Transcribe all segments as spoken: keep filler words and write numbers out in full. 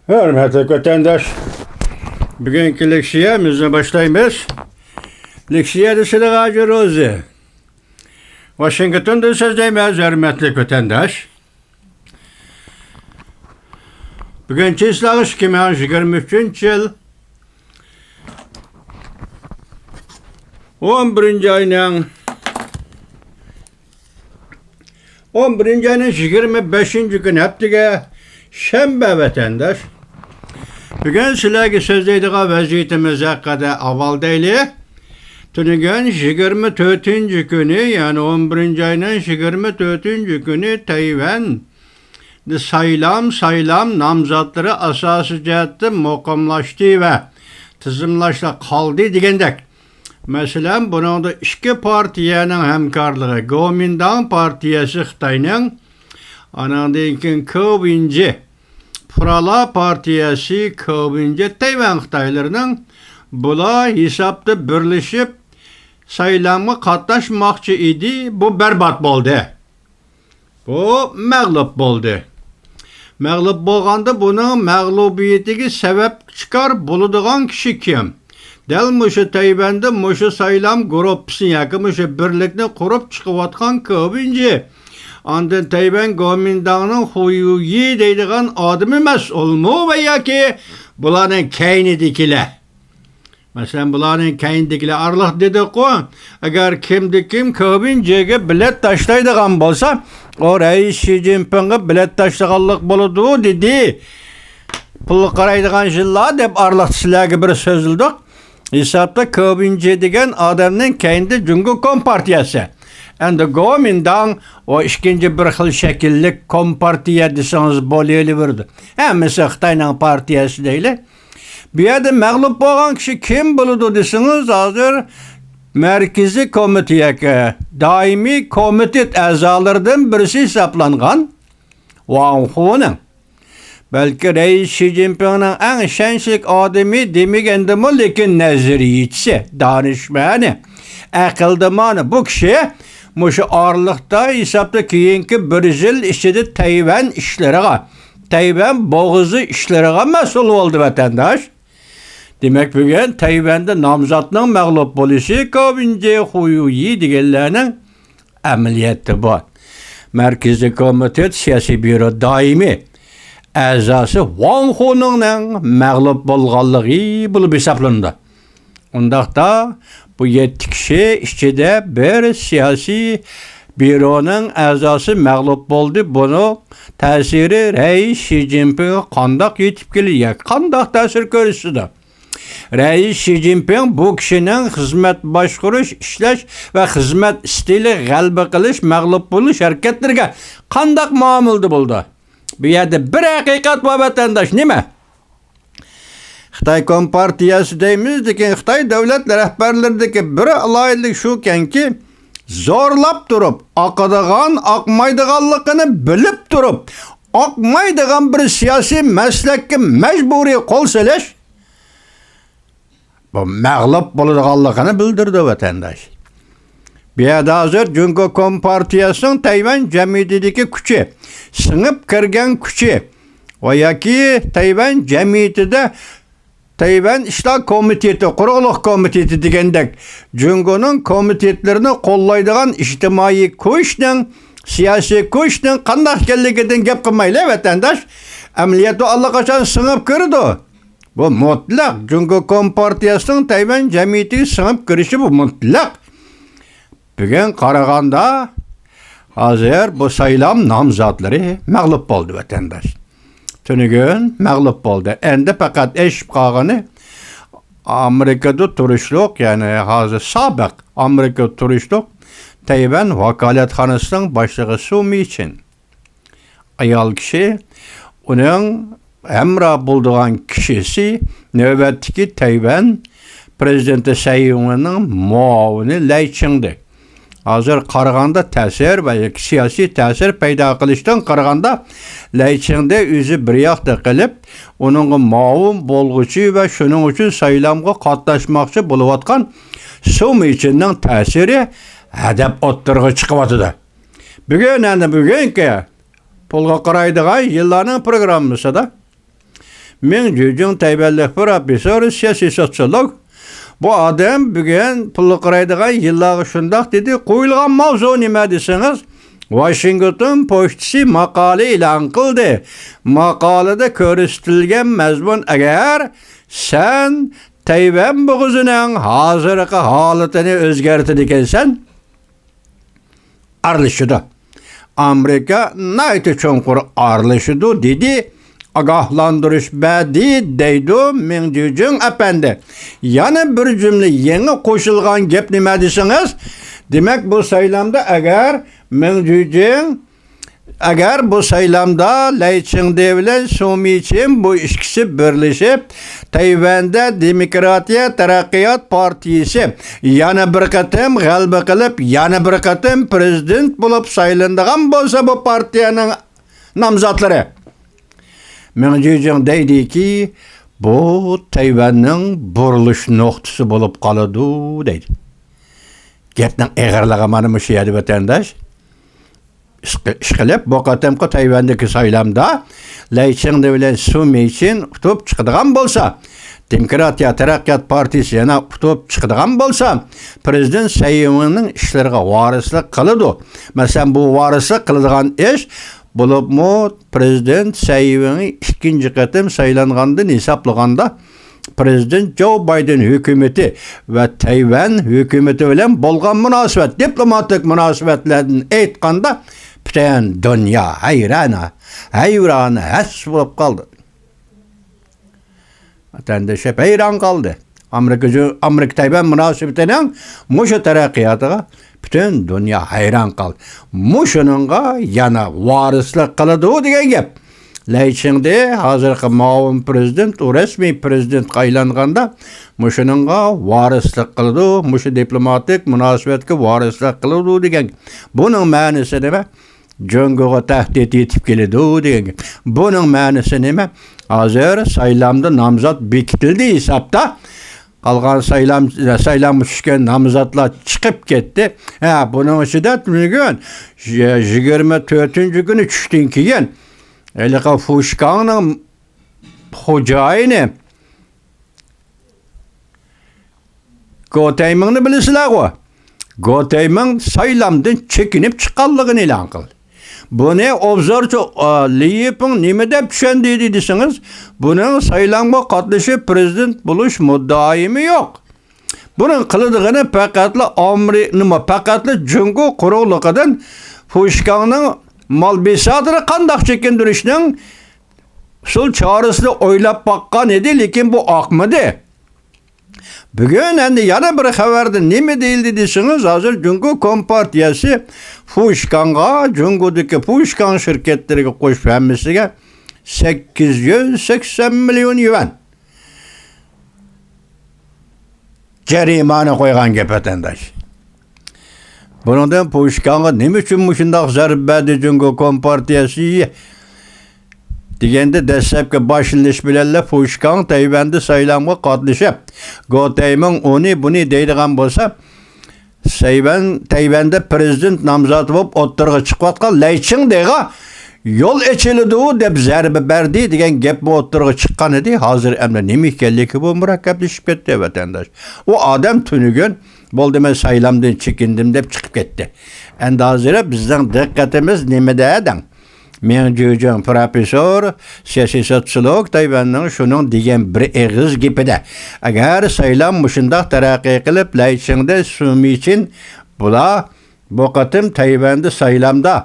ھۆرمەتلىك ۋەتەنداش، بۈگۈنكى لېكسىيەمىزنى باشلايمىز. لېكسىيەدە سىلىغا ھاجى روزى. ۋاشىنگتوندىن سۆزلەيمىز، ھۆرمەتلىك ۋەتەنداش. بۈگۈن چىسلاغ ئىككى مىڭ يىگىرمە ئۈچىنچى يىل، ئون بىرىنچى ئاينىڭ، ئون بىرىنچى ئاينىڭ يىگىرمە بەشىنچى كۈنى، ھەپتىگە شەنبە، ۋەتەنداش. بۈگۈن سىلەرگە سۆزلەيدىغان ۋەزىيىتىمىز ھەققىدە ئاۋۋال دەيلى. تۈنۈگۈن يىگىرمە تۆتىنچى كۈنى، يەنى ئون بىرىنچى ئاينىڭ يىگىرمە تۆتىنچى كۈنى تەيۋەن سايلام، سايلام نامزاتلىرى ئاساسىي جەھەتتە مۇقىملاشتى ۋە تىزىملاشتا قالدى دېگەندەك. مەسىلەن، بۇنىڭدا ئىككى پارتىيەنىڭ ھەمكارلىقى، گومىنداڭ پارتىيەسى خىتاينىڭ، ئانىڭدىن كېيىن كېۋىنجى، پۇرالا پارتىيەسى، كېۋىنجى، تەيۋەن خىتايلىرىنىڭ، بۇلار ھېسابتا بىرلىشىپ سايلامغا قاتناشماقچى ئىدى، بۇ بەربات بولدى. بۇ مەغلۇپ بولدى. مەغلۇپ بولغاندا بۇنىڭ مەغلۇبىيىتىگە سەۋەبكار بولىدىغان كىشى كىم؟ دەل مۇشۇ تەيۋەندە مۇشۇ سايلام گۇرۇپپىسىنى ياكى مۇشۇ بىرلىكنى قۇرۇپ چىقىۋاتقان كېۋىنجى، ئاندىن تەيۋەن گومىنداڭنىڭ خۇيۇيى دەيدىغان ئادىمى مەسئۇلمۇ ۋە ياكى بۇلارنىڭ كەينىدىكىلەر؟ مەسىلەن، بۇلارنىڭ كەينىدىكىلەر ئارىلىق دېدۇققۇ، ئەگەر كىمدە كىم كېۋىنجىگە بېلەت تاشلايدىغان بولسا، ئۇ رەئىس شى جىنپىڭغا بېلەت تاشلىغانلىق بولىدۇ، دېدى. پۇلغا قارايدىغان يىللار دەپ ئارىلىقتا سىلەرگە بىر سۆزلىدۇق. ھېسابتا كېۋىنجى دېگەن ئادەمنىڭ كەينىدە جۇڭگو كومپارتىيەسى. ئەمدى گومىنداڭ، ئۇ ئىككىنچى بىر خىل شەكىللىك كومپارتىيە دېسىڭىز بولۇۋېرىدۇ. ھەممىسى خىتاينىڭ پارتىيەسى دەيلى. بۇ يەردە مەغلۇپ بولغان كىشى كىم بولىدۇ دېسىڭىز، ھازىر مەركىزىي كومىتېتكە دائىمىي كومىتېت ئەزالىرىدىن بىرسى ھېسابلانغان ۋاڭ خۇنىڭ، بەلكى رەئىس شى جىنپىڭنىڭ ئەڭ ئىشەنچلىك ئادىمى دېمىگەندىمۇ، لېكىن نەزەرىيىچىسى، دانىشمەنى، ئەقىلدىمانى بۇ كىشى مۇشۇ ئارىلىقتا ھېسابتا كېيىنكى بىر يىل ئىچىدە تەيۋەن ئىشلىرىغا، تەيۋەن بوغۇزى ئىشلىرىغا مەسئۇل بولدى، ۋەتەنداش. دېمەك، بۈگۈن تەيۋەندە نامزاتنىڭ مەغلۇپ بولۇشى كاۋىنجى، خۇيۇيى دېگەنلەرنىڭ ئەمەلىيەتتە بۇ مەركىزىي كومىتېت سىياسىي بيۇرو دائىمىي ئەزاسى ۋاڭ خۇنىڭنىڭ مەغلۇپ بولغانلىقى بولۇپ ھېسابلىنىدۇ. ئۇنداقتا، بۇ يەتتە كىشى ئىچىدە بىر سىياسىي بيۇرونىڭ ئەزاسى مەغلۇپ بولدى. بۇنىڭ تەسىرى رەئىس شى جىنپىڭغا قانداق يېتىپ كېلىدۇ ياكى قانداق تەسىر كۆرسىتىدۇ؟ رەئىس شى جىنپىڭ بۇ كىشىنىڭ خىزمەت باشقۇرۇش، ئىشلەش ۋە خىزمەت ئىستىلى، غەلىبە قىلىش، مەغلۇپ بولۇش ھەرىكەتلىرىگە قانداق مۇئامىلىدە بولىدۇ؟ بۇ يەردە بىر ھەقىقەت بار، ۋەتەنداش، نېمە؟ خىتاي كومپارتىيەسى دەيمىز، لېكىن خىتاي دۆلەت رەھبەرلىرىدىكى بىر ئالاھىدىلىك شۇكەنكى، زورلاپ تۇرۇپ، ئاقىدىغان، ئاقمايدىغانلىقىنى بىلىپ تۇرۇپ، ئاقمايدىغان بىر سىياسىي مەسلەككە مەجبۇرىي قول سېلىش، بۇ مەغلۇپ بولىدىغانلىقىنى بىلدۈرىدۇ، ۋەتەنداش. بۇ يەردە ھازىر جۇڭگو كومپارتىيەسىنىڭ تەيۋەن جەمئىيىتىدىكى كۈچى، سىڭىپ كىرگەن كۈچى ۋە ياكى تەيۋەن جەمئىيىتىدە تەيۋەن ئىشلار كومىتېتى، قۇرۇقلۇق كومىتېتى دېگەندەك جۇڭگونىڭ كومىتېتلىرىنى قوللايدىغان ئىجتىمائىي كۈچنىڭ، سىياسىي كۈچنىڭ قانداق ئىكەنلىكىدىن گەپ قىلمايلى، ۋەتەنداش. ئەمەلىيەتتە ئاللىقاچان سىڭىپ كىرىدۇ. بۇ مۇتلەق. جۇڭگو كومپارتىيەسىنىڭ تەيۋەن جەمئىيىتىگە سىڭىپ كىرىشى بۇ مۇتلەق. بۈگۈن قارىغاندا، ھازىر بۇ سايلام نامزاتلىرى مەغلۇپ بولدى، ۋەتەنداش. تۈنۈگۈن مەغلۇپ بولدى. ئەندى پەقەت ئېشىپ قالغىنى ئامېرىكىدا تۇرۇشلۇق، يەنى ھازىر سابىق ئامېرىكىدا تۇرۇشلۇق تەيۋەن ۋاكالەتخانىسىنىڭ باشلىقى سۇ مىچىن. ئايال كىشى، ئۇنىڭ ھەمراھ بولىدىغان كىشىسى نۆۋەتتىكى تەيۋەن پرېزىدېنتى سەي ئىنۋېننىڭ مۇئاۋىنى لەي چىڭدى. ھازىر قارىغاندا تەسىر ۋە سىياسىي تەسىر پەيدا قىلىشتىن قارىغاندا، لەي چىڭدې ئۆزى بىر ياقتا قېلىپ، ئۇنىڭغا مۇئاۋىن بولغۇچى ۋە شۇنىڭ ئۈچۈن سايلامغا قاتناشماقچى بولۇۋاتقان سۇ مىچىننىڭ تەسىرى ھەدەپ ئوتتۇرىغا چىقىۋاتىدۇ. بۈگۈن، ئەنە بۈگۈنكى پۇلغا قارايدىغان يىللارنىڭ پروگراممىسىدا مېڭ جۈجۈڭ تەيۋەنلىك پروفېسسور، سىياسىي سوتسىيولوگ. بۇ ئادەم بۈگۈن پۇللۇقرايدىغان يىللارغا شۇنداق دېدى. قويۇلغان ماۋزۇ نېمە دېسىڭىز، ۋاشىنگتون پوچتىسى ماقالە ئېلان قىلدى. ماقالىدە كۆرسىتىلگەن مەزمۇن، ئەگەر سەن تەيۋەن بوغۇزىنىڭ ھازىرقى ھالىتىنى ئۆزگەرتىدىكەنسەن، ئارىلىشىدۇ. ئامېرىكا ناھايىتى چوڭقۇر ئارىلىشىدۇ، دېدى. ئاگاھلاندۇرۇش بەردى، دەيدۇ مېڭ جۈجۈڭ ئەپەندى. يەنە بىر جۈملە يېڭى قوشۇلغان گەپ نېمە دېسىڭىز، دېمەك، بۇ سايلامدا ئەگەر مېڭ جۈجۈڭ، ئەگەر بۇ سايلامدا لەي چىڭدې بىلەن سۇ مىچىن، بۇ ئىككىسى بىرلىشىپ، تەيۋەندە دېموكراتىيە تەرەققىيات پارتىيىسى يەنە بىر قېتىم غەلىبە قىلىپ، يەنە بىر قېتىم پرېزىدېنت بولۇپ سايلىنىدىغان بولسا، بۇ پارتىيەنىڭ نامزاتلىرى، مېڭ جۈجۈڭ دەيدىكى، بۇ تەيۋەننىڭ بۇرۇلۇش نۇقتىسى بولۇپ قالىدۇ، دەيدۇ. گەپنىڭ ئېغىرلىقى مانا مۇشۇ يەردە، ۋەتەنداش. ئىشقىلىپ، بۇ قېتىمقى تەيۋەندىكى سايلامدا لەي چىڭدې بىلەن سۇ مىچىن ئۇتۇپ چىقىدىغان بولسا، دېموكراتىيە تەرەققىيات پارتىيىسى يەنە ئۇتۇپ چىقىدىغان بولسا، پرېزىدېنت سەي ئىنۋېنىڭ ئىشلىرىغا ۋارىسلىق قىلىدۇ. مەسىلەن، بۇ ۋارىسلىق قىلىدىغان ئىش، بولۇپمۇ پرېزىدېنت سەي ئىنۋېن ئىككىنچى قېتىم سايلانغاندىن ھېسابلىغاندا، پرېزىدېنت جو بايدېن ھۆكۈمىتى ۋە تەيۋەن ھۆكۈمىتى بىلەن بولغان مۇناسىۋەت، دىپلوماتىك مۇناسىۋەتلەردىن ئېيتقاندا، پۈتۈن دۇنيا ھەيران، ھەيران، ھەس بولۇپ قالدى. ۋەتەنداش ھەيران قالدى. ئامېرىكا، ئامېرىكا تەيۋەن مۇناسىۋىتىنىڭ مۇشۇ تەرەققىياتىغا پۈتۈن دۇنيا ھەيران قالدى. مۇشۇنىڭغا يەنە ۋارىسلىق قىلىدۇ دېگەن گەپ. لەي چىڭدې ھازىرقى مۇئاۋىن پرېزىدېنت، ئۇ رەسمىي پرېزىدېنتقا ئايلانغاندا، مۇشۇنىڭغا ۋارىسلىق قىلىدۇ، مۇشۇ دىپلوماتىك مۇناسىۋەتكە ۋارىسلىق قىلىدۇ دېگەن. بۇنىڭ مەنىسى نېمە؟ جۇڭگوغا تەھدىت يېتىپ كېلىدۇ دېگەن گەپ. بۇنىڭ مەنىسى نېمە؟ ھازىر سايلامدا نامزات بېكىتىلدى ھېسابتا. قالغان سايلام، سايلامغا چۈشكەن نامزاتلار چىقىپ كەتتى. ھە، بۇنىڭ ئىچىدە بۈگۈن يىگىرمە تۆتىنچى كۈنى چۈشتىن كېيىن ھېلىقى فۇشكاڭنىڭ خوجايىنى گو تەيمىڭنى بىلىسىلەرغۇ؟ گو تەيمىڭ سايلامدىن چېكىنىپ چىققانلىقىنى ئېلان قىلدى. بۇنى ئوبزورچى، ئا، لى يىپىڭ نېمە دەپ چۈشەندۈردى دېسىڭىز، بۇنىڭ سايلامغا قاتنىشىپ پرېزىدېنت بولۇش مۇددىئايىمۇ يوق. بۇنىڭ قىلىدىغىنى پەقەتلا ئامېرى-، نېمە، پەقەتلا جۇڭگو قۇرۇقلۇقىدىن فۇشكاڭنىڭ مال بېساتىنى قانداق چېكىندۈرۈشنىڭ ئۇسۇل چارىسىنى ئويلاپ باققان ئىدى، لېكىن بۇ ئاقمىدى. بۈگۈن ئەمدى يەنە بىر خەۋەردە نېمە دېيىلدى دېسىڭىز، ھازىر جۇڭگو كومپارتىيەسى فۇشكاڭغا جۇڭگودىكى فۇشكاڭ شىركەتلىرىگە قوشۇپ ھەممىسىگە سەككىز يۈز سەكسەن مىليون يۈەن جەرىمانە قويغان گەپ، ۋەتەنداش. بۇنىڭدىن پۇشكاڭغا نېمە ئۈچۈن مۇشۇنداق زەربە بەردى جۇڭگو كومپارتىيەسى دېگەندە، دەسلەپكى باشلىنىش بىلەنلا پۇشكاڭ تەيۋەندە سايلامغا قاتنىشىپ، گو تەيمىڭ ئۇنى بۇنى دەيدىغان بولسا، سەيۋەن، تەيۋەندە پرېزىدېنت نامزاتى بولۇپ ئوتتۇرىغا چىقىۋاتقان لەي چىڭدېغا يول ئېچىلىدۇ دەپ زەربە بەردى دېگەن گەپمۇ ئوتتۇرىغا چىققان ئىدى. ھازىر ئەمدى نېمە ئىكەنلىكى بۇ مۇرەككەپلىشىپ كەتتى، ۋەتەنداش. ئۇ ئادەم تۈنۈگۈن، بولدى، مەن سايلامدىن چېكىندىم دەپ چىقىپ كەتتى. ئەمدى ھازىر بىزنىڭ دىققىتىمىز نېمىدە دەڭ؟ مېڭ جۈجۈڭ پروفېسسور، سىياسىي سوتسىيولوگ، تەيۋەننىڭ شۇنىڭ دېگەن بىر ئېغىز گېپىدە، ئەگەر سايلام مۇشۇنداق تەرەققىي قىلىپ، لەي چىڭدې، سۇ مىچىن بۇلار بۇ قېتىم تەيۋەندە سايلامدا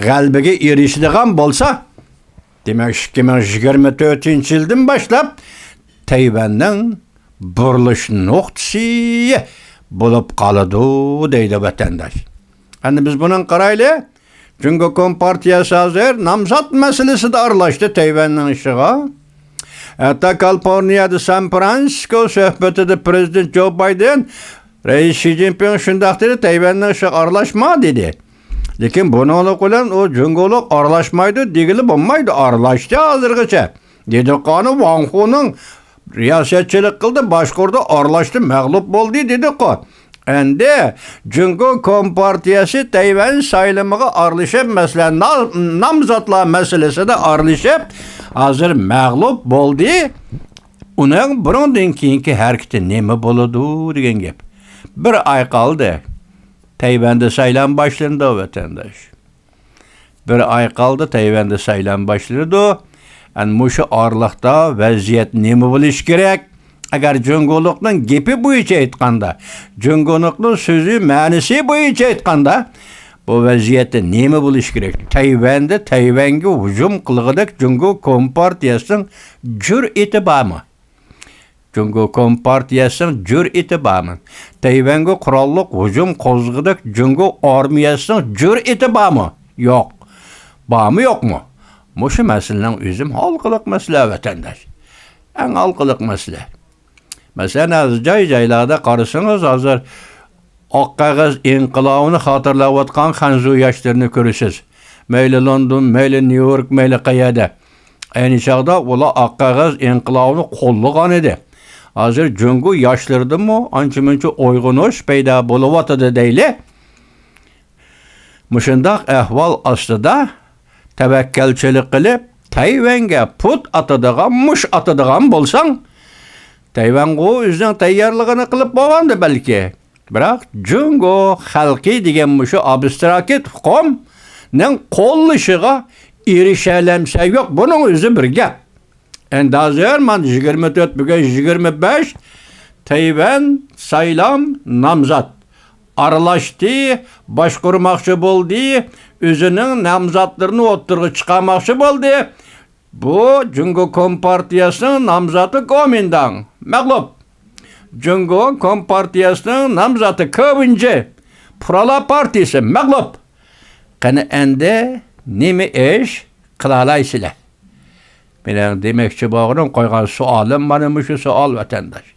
غەلىبىگە ئېرىشىدىغان بولسا، دېمەك، ئىككى مىڭ يىگىرمە تۆتىنچى يىلدىن باشلاپ تەيۋەننىڭ بۇرۇلۇش نۇقتىسى بولۇپ قالىدۇ، دەيدۇ ۋەتەنداش. ئەمدى بىز بۇنىڭغا قارايلى. جۇڭگو كومپارتىيەسى ھازىر نامزات مەسىلىسىدە ئارىلاشتى تەيۋەننىڭ ئىشىغا. ھەتتا كالىفورنىيەدە سان فرانسىسكو سۆھبىتىدە پرېزىدېنت جو بايدېن، رەئىس شى جىنپىڭ شۇنداق دېدى، تەيۋەننىڭ ئىشىغا ئارىلاشما دېدى. لېكىن بۇنىڭلىق بىلەن ئۇ جۇڭگولۇق ئارىلاشمايدۇ دېگىلى بولمايدۇ، ئارىلاشتى ھازىرغىچە. دېدۇقانۇ ۋاڭ خۇنىڭ رىياسەتچىلىك قىلدى، باشقۇردى، ئارىلاشتى، مەغلۇپ بولدى دېدۇققۇ. ئەمدى جۇڭگو كومپارتىيەسى تەيۋەن سايلىمىغا ئارىلىشىپ، مەسىلەن، نا-، نامزاتلار مەسىلىسىدە ئارىلىشىپ، ھازىر مەغلۇپ بولدى. ئۇنىڭ بۇنىڭدىن كېيىنكى ھەرىكىتى نېمە بولىدۇ دېگەن گەپ. بىر ئاي قالدى. تەيۋەندە سايلام باشلىنىدۇ، ۋەتەنداش. بىر ئاي قالدى، تەيۋەندە سايلام باشلىنىدۇ. ئەنە مۇشۇ ئارىلىقتا ۋەزىيەت نېمە بولۇشى كېرەك؟ ئەگەر جۇڭگولۇقنىڭ گېپى بويىچە ئېيتقاندا، جۇڭگولۇقنىڭ سۆزى مەنىسى بويىچە ئېيتقاندا، بۇ ۋەزىيەتتە نېمە بولۇشى كېرەك؟ تەيۋەندە تەيۋەنگە ھۇجۇم قىلغۇدەك جۇڭگو كومپارتىيەسىنىڭ جۈرئىتى بارمۇ؟ جۇڭگو كومپارتىيەسىنىڭ جۈرئىتى بارمۇ؟ تەيۋەنگە قوراللىق ھۇجۇم قوزغىدەك جۇڭگو ئارمىيەسىنىڭ جۈرئىتى بارمۇ؟ يوق. بارمۇ، يوقمۇ؟ مۇشۇ مەسىلىنىڭ ئۆزىمۇ ھالقىلىق مەسىلە، ۋەتەنداش. ئەڭ ھالقىلىق مەسىلە. مەسىلەن، ھازىر جاي-جايلاردا قارىسىڭىز، ھازىر ئاق قەغەز ئىنقىلابىنى خاتىرىلەۋاتقان خەنزۇ ياشلىرىنى كۆرىسىز. مەيلى لوندون، مەيلى نيۇ يورك، مەيلى قەيەردە. ئەينى چاغدا ئۇلار ئاق قەغەز ئىنقىلابىنى قوللىغان ئىدى. ھازىر جۇڭگو ياشلىرىدىمۇ ئانچە-مۇنچە ئويغىنىش پەيدا بولۇۋاتىدۇ دەيلى. مۇشۇنداق ئەھۋال ئاستىدا تەۋەككەلچىلىك قىلىپ، تەيۋەنگە پۇت ئاتىدىغان، مۇش ئاتىدىغان بولساڭ، تەيۋەنغۇ ئۆزىنىڭ تەييارلىقىنى قىلىپ بولغاندا بەلكى. بىراق جۇڭگو خەلقى دېگەن مۇشۇ ئابستراكت ئۇقۇمنىڭ قوللىشىغا ئېرىشەلەمسە يوق، بۇنىڭ ئۆزى بىر گەپ. ئەندى ھازىر مانا يىگىرمە تۆت، بۈگۈن يىگىرمە بەش، تەيۋەن سايلام نامزات ئارىلاشتى، باشقۇرماقچى بولدى، ئۆزىنىڭ نامزاتلىرىنى ئوتتۇرىغا چىقارماقچى بولدى. بۇ جۇڭگو كومپارتىيەسىنىڭ نامزاتى گومىنداڭ مەغلۇپ. جۇڭگو كومپارتىيەسىنىڭ نامزاتى كۆۋىنجى پۇرالار پارتىيىسى مەغلۇپ. قېنى ئەندى نېمە ئىش قىلالايسىلەر؟ مېنىڭ دېمەكچى بولغىنىم، قويغان سوئالىم مانا مۇشۇ سوئال، ۋەتەنداش.